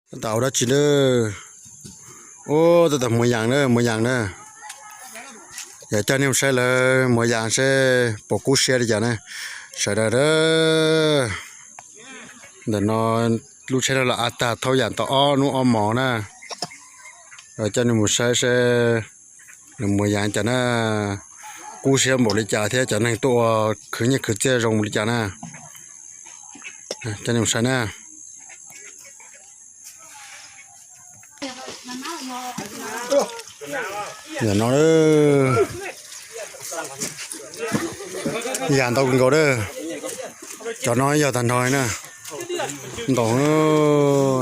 Tab tom ua dab tsi na? Ub, tab tom muas yas na, muas yas na. Yog coj nej mus saib lawv muas yas seb puas kub siab li cas na. Sawv daws, ntawm no lub tsheb no los av tag thauj yas tau ob hnub ob hmos na. Coj nej mus saib seb nws muas yas cas na, kub siab npaum li cas thiab cov neeg tuaj ua khwv nyiaj khwv txiaj zoo npaum li cas na. Coj nej mus saib na. Yam no yas ntau kawg nkaus a. Cov no yog tag nrho na. Ntau,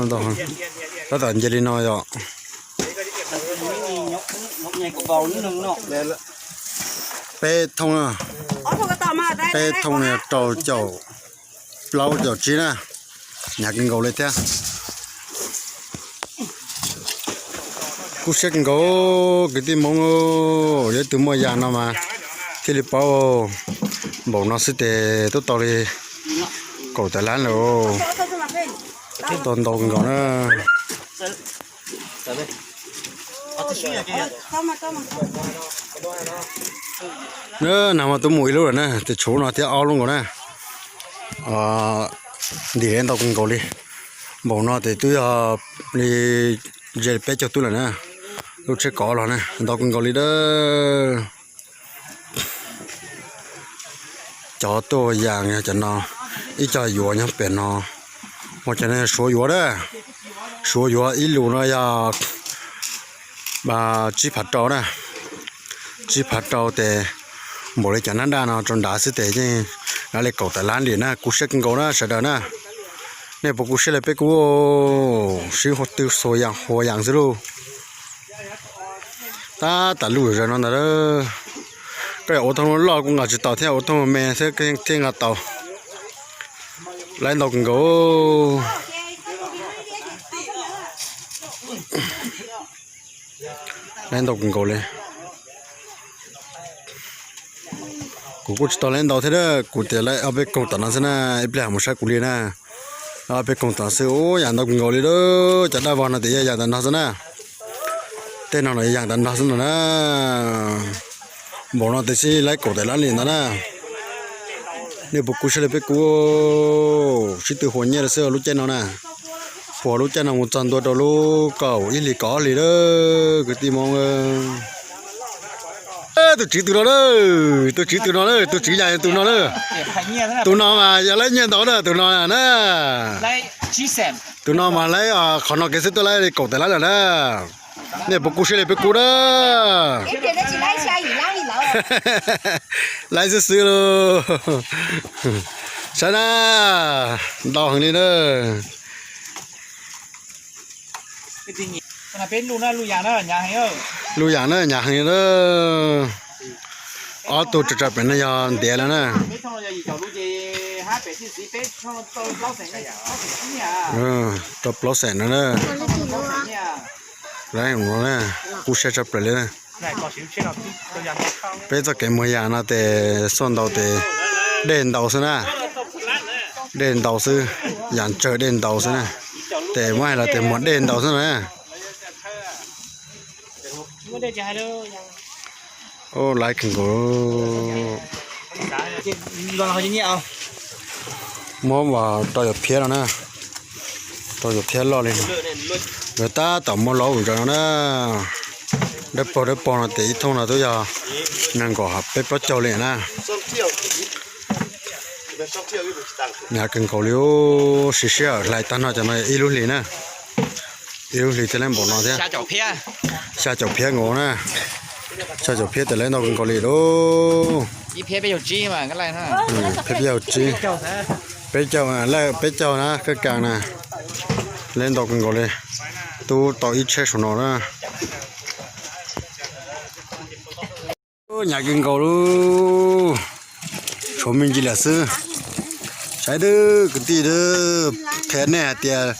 ntau, tab tom nce li no yom. Peb thooj, peb thooj rau caum plaub caum tsib na. Hnyav kawg nkaus li thiab. Kub siab kawg nkaus kwv tij Hmoob, yog ib tug muaj yas no mas thiaj li paub. Npaum no xwb ces twb tau li kaum tawm lab lawm. Tau ntau kawg nkaus na. Nag hmo twb mus ib lub lawm na, tes tshuav no thiab ob lub nkaus na. Ntim ntau kawg nkaus li. Npaum no tes twb yog li ze peb caug tub lawm na. Lub tsheb kov los na, ntau kawg nkaus li a. Cov tuaj yas yog cov no, ib co yuav nyob pem no, ua cov no yog suav yuav na. Suav yuav ib lus no yog tsib phav rau na. Tsib phav rau tes npaum li cov nab daj no rau nrad xwb tes yeej li kaum tawm lab ntim na, kub siab kawg nkaus na sawv daws na. Nej puas kub siab li peb kub? Sib tw xuas yas huas yas xwb lauj. Tab tom lub zos no ntag. Koj yuav ua thooj loj kuj nqa tsis tau thiab, ua thooj me xwb thiaj nqa tau. Laib ntau kawg nkaus. Laib ntau kawg nkaus li. Kuv kuj tsis tau laib ntau thiab, kuv tias laib ob peb koog tom no xwb na, ib pliag mus saib kuv li na. Ob peb koog tom xwb, ub, yam ntau kawg nkaus li lauj. Cov daj vog no tias yog yam tam no xwb na. Tej no los yam tam no xwb no na. Npaum no tias sib laib kaum tawm lab li ntawd na. Nej puas kub siab li peb kub? Sib tw huas nyiaj xwb lub caij no na. Huas lub caij no mus txog ntua rau lub kaum ib hlis kaum ob hlis lawm kwv tij Hmoob. Tus tswv tus no na, tus tswv tus no na, tus tswv yam tus no na. Tus no mas yog laib nyiaj ntau na, tus no na. Tus no mas laib, qhov no kev xwb tuaj laib li kaum tawm lab lawm na. Nej puas kub siab li peb kub na? Laib xwb xwb lauj. Saib na, ntau heev li na. Lub yam na, hnyav heev na. Ob tug tso pem no yog ntiav lawm na. Rau plaub xeem no na. Kub siab tshaj plaws li na. Peb txoj kev muag yas no tes xuaj ntau tes dej ntau xwb na. Dej ntau xwb, yas tsawg dej ntau xwb na. Tes muab hais los tes muag dej ntau xwb na. Laib kawg nkaus. Muab rau yam phiab no na. Rau yam phiab loj li no. Nkawd tab tom muab laub ntawd no na. Dawb paug dawb paug no tes ib thooj no twb yog nees nkaum peb plaub caug li na. Hnyav kawg nkaus li, siv sij hawm hlais tag no cov no ib lub hlis na. Ib lub hlis thiaj laib npaum no thiab. Xya caum phiab nkaus na. Xya caum phiab tes laib ntau kawg nkaus li lauj. Phiab peb caug tsib, peb caug na, kab kas na. Laib ntau kawg nkaus li. Tub tau ib tsheb saum no na. Hnyav kawg nkaus lauj. Tshuav me ntsis lawm xwb. Saib twb kwv tij, qhia nej hais tias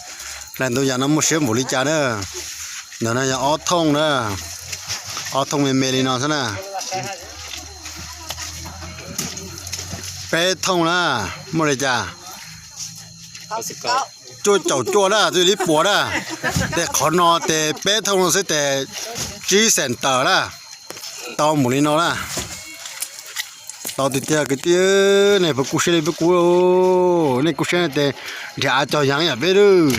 hlais ntau yam no muaj siab npaum li cas na. Ntawm no yog ob thooj na. Ob thooj me me li no xwb na. Peb thooj na, muaj li cas? cuaj caum cuaj na, twb yog ib puas na. Tes qhov no tes peb thooj no xwb tes tsib xees tawm na. Tau mus li no na. Tau tiag tiag kwv tij, nej puas kub siab li peb kub? Nej kub siab tes nrhiav av cog yeeb yam peb lawm.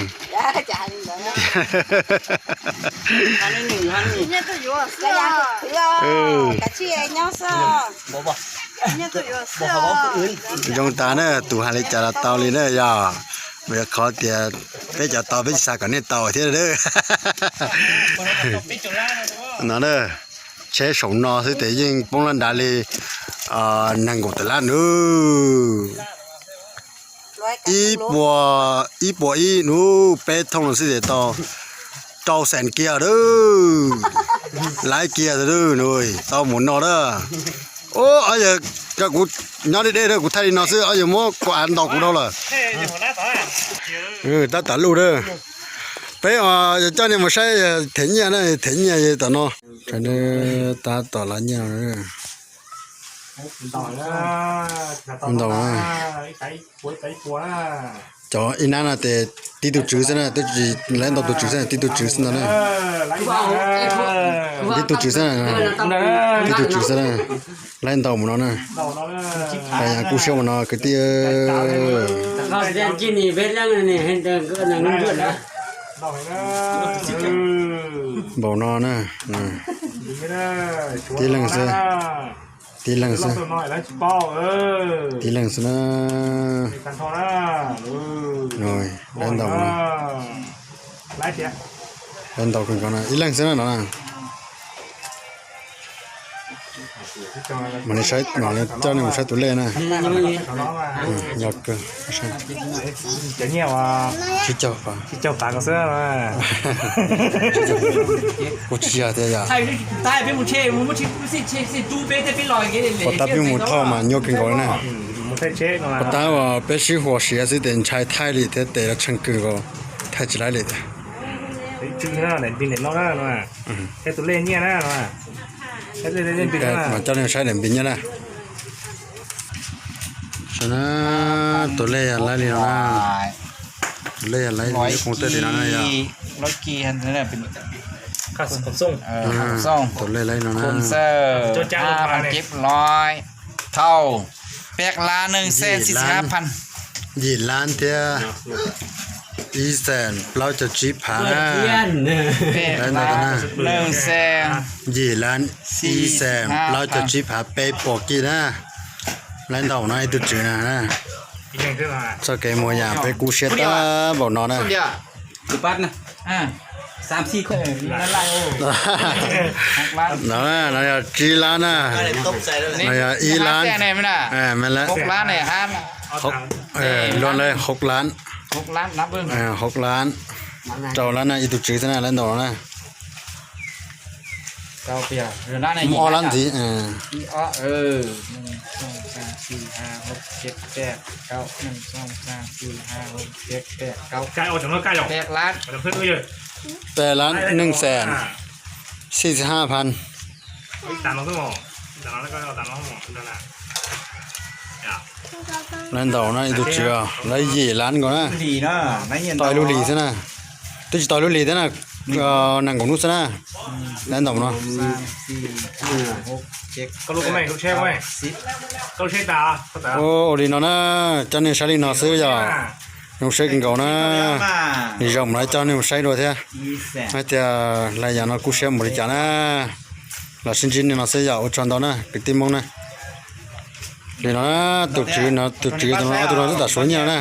Zoo tas na, tus hais li cas los tau li na yog, mas yog qhov tias peb cov tau peb tsis xav kom nej tau thiab. No na, tsheb saum no xwb tes yeej poob lab nrad li nees nkaum tawm lab nub. Ib puas, ib puas ib nub peb thooj no xwb tes tau rau xees kiag lawm. Laib kiag nub, tau mus no na. Ub, ob yawg, kuv nyob deb deb, kuv thaij li no xwb, ob yawg muab kuv av ntaus kuv dhau lawm. Tab tom luj na. Peb yog coj nej mus saib them nyiaj na, them nyiaj tom no. Tab tom lav nyiaj. Ntaus na. Cov ib nab no tes tib tug tswv xwb na, twb tsis laib ntau tus tswv xwb, tib tug tswv xwb ntag na. Tib tug tswv xwb na, tib tug tswv xwb na. Laib ntau mus no na. Pab yam kub siab mus no kwv tij. Npaum no na. Tib leeg xwb. Tib leeg xwb. Tib leeg xwb na. Laib ntau no. Laib ntau kawg nkaus na, ib leeg xwb na no na. Mas coj nej mus saib tus lej na. Yog kawg. Tsib caug phav. Kuv tsis yog tias yom. Pos tab peb mus thauj mas nyuaj kawg nkaus li na. Pos tab uas peb sib huas siav xwb tes ntshai thaij li thiab tes los tsheej kawg nkaus, thaij tsis laib li tiag. Mas coj nej saib daim npis nyiaj na. Saib na, tus lej yog laib li no na. Tus lej yog laib li qhov tej tim no na yog. Tus lej laib no na. Yim lab thiab ib xees plaub caug tsib phav na. Yim lab ib xees plaub caug tsib phav peb puas kij na. Laib ntau no ib tug tswv na. Txoj kev mus yam peb kub siab tab npaum no na. No, no yog tsib lab na. No yog ib lab. Luag lawm hauv lab. Hauv lab, rau lab na ib tug tswv xwb na, laib ntau no na. Muaj ob lab ntxiv. Peb lab neej xees xij xi haj phan. Laib ntau na ib tug tswv, laib yim lab nkaus na. Tau ib lub hlis xwb na. Twb tsis tau ib lub hlis thiab na. Nees nkaum nub xwb na. Laib ntau no. Ua li no na, coj nej saib li no xwb yog. Zoo siab kawg nkaus na. Nws zoo mus lawv coj nej mus saib dua thiab. Hais tias lawv yam no kub siab npaum li cas na. Los sib ntsib nej no xwb yog ua tsaug ntau na kwv tij Hmoob na. Li no na, tus tswv no, tus tswv tus no, ob tug no tab tom suav nyiaj na.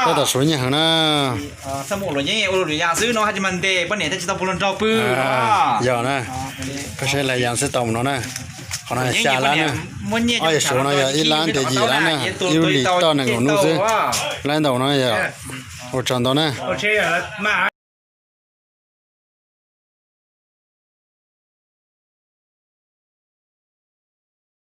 Tab tom suav nyiaj heev na. Yog na. Peb saib lawv yam xwb tau mus no na. Qhov no xya lab na. Ob yam suav no yog ib lab ntawm yim lab na. Ib lub hlis toj nees nkaum nub xwb. Laib ntau no yog ua tsaug ntau na.